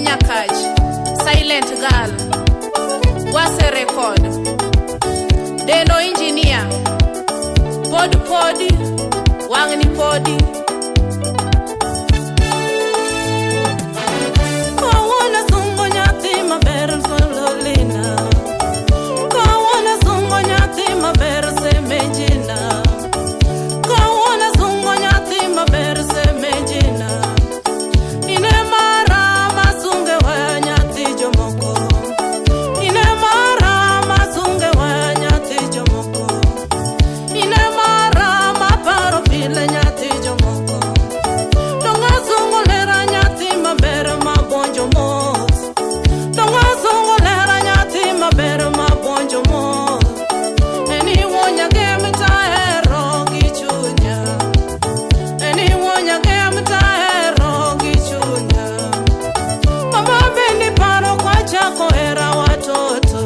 Nyathi Nyakach, Silent Girl, Wase Record, Deno Engineer, Pod Podi, Wang'ni Podi. Kawuono sungo nyathi maber Sololina. Kawuono sungo nyathi maber Semejina. Kawuono sungo nyathi maber Semejina. Ine mara masunge we nyathi jomoko. Ine mara masunge we nyathi jomoko. Ine mara maparo pile nyathi jomoko. Donga sungo lera nyathi maber mabonjo mos. Donga sungo lera nyathi maber mabonjo mos. Eni wuonya gem tahero gi chunya. Eni wuonya gem tahero gi chunya. Mama bende paro kwachako hera watoto.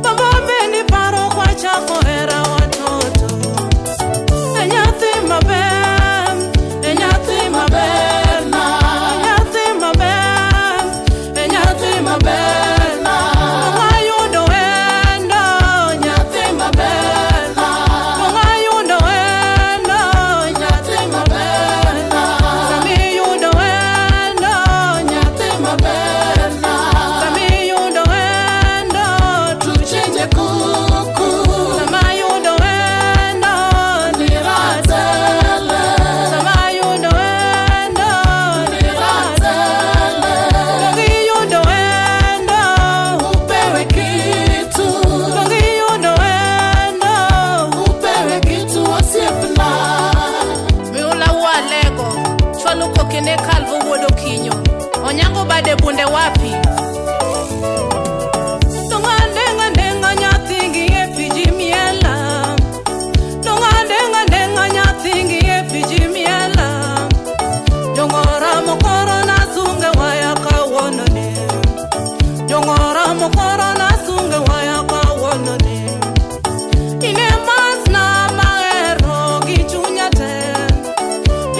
Mama bende paro kwachako hera watoto. E nyathi maber, e nyathi maber na, e nyathi maber, e nyathi maber na. Ayudo wendo, nyathi maber na. Ayudo wendo, nyathi maber na. Samiyudo wendo, nyathi maber na. Samiyudo wendo, Tuchinje kuku Samayudo wendo, niratele Samayudo wendo, niratele Giyudo wendo, upewe kitu giyudo wendo. upewe kitu osiepna Miula Walego, chwalo kokene kalvo wuod Okinyo. Onyango bade bunde wapi? Donga denga denga nyathi gi e piji miela. Donga denga denga nyathi gi e piji miela. Jongora mokoro na sunge waya kawuono ni. Jongora mokoro na sunge waya kawuono ni. Ine masna mahero gi chunya te.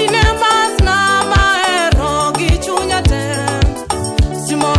Ine masna mahero gi chunya te. Simon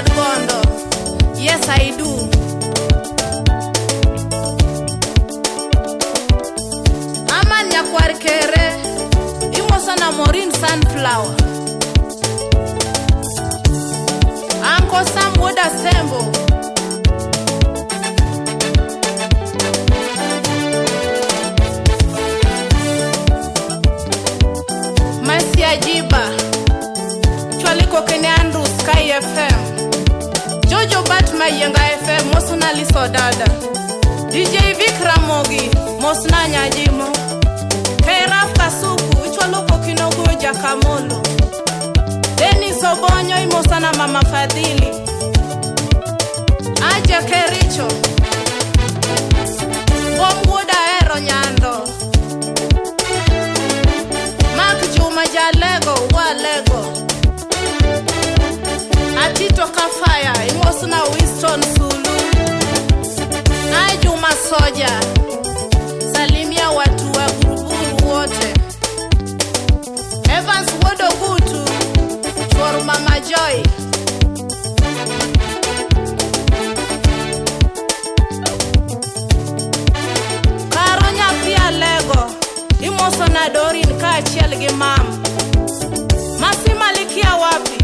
od Bondo. Yes, I do. Aman nyakwar kere, imoso na Maureen Sunflower. Uncle Sam wuod Asembo. Mercy Ajiba, Chwaliko Kene Andrew Sky FM, Jojo Bat Mayenga FM, Mosna Liso Dada, DJ Vikramogi, Mosna Nyajimo, Keraf Kasuku, Chwaluko Kinogo Jakamolo, Dennis Obonyo, Imosana Mama Fadhili, Aja Kericho, Bom Wuoda Ero Nyando, Mark Juma Jalego Walego Atito Kafaya Imosna Winston Sulu Ai Juma Soja Salimia watu wa Buruburu wote Evans Wodogutu Chuor Mama Joy Karo nyathi Alego imoso na Dorin kaachiel gi mam. Masi Malikia wapi?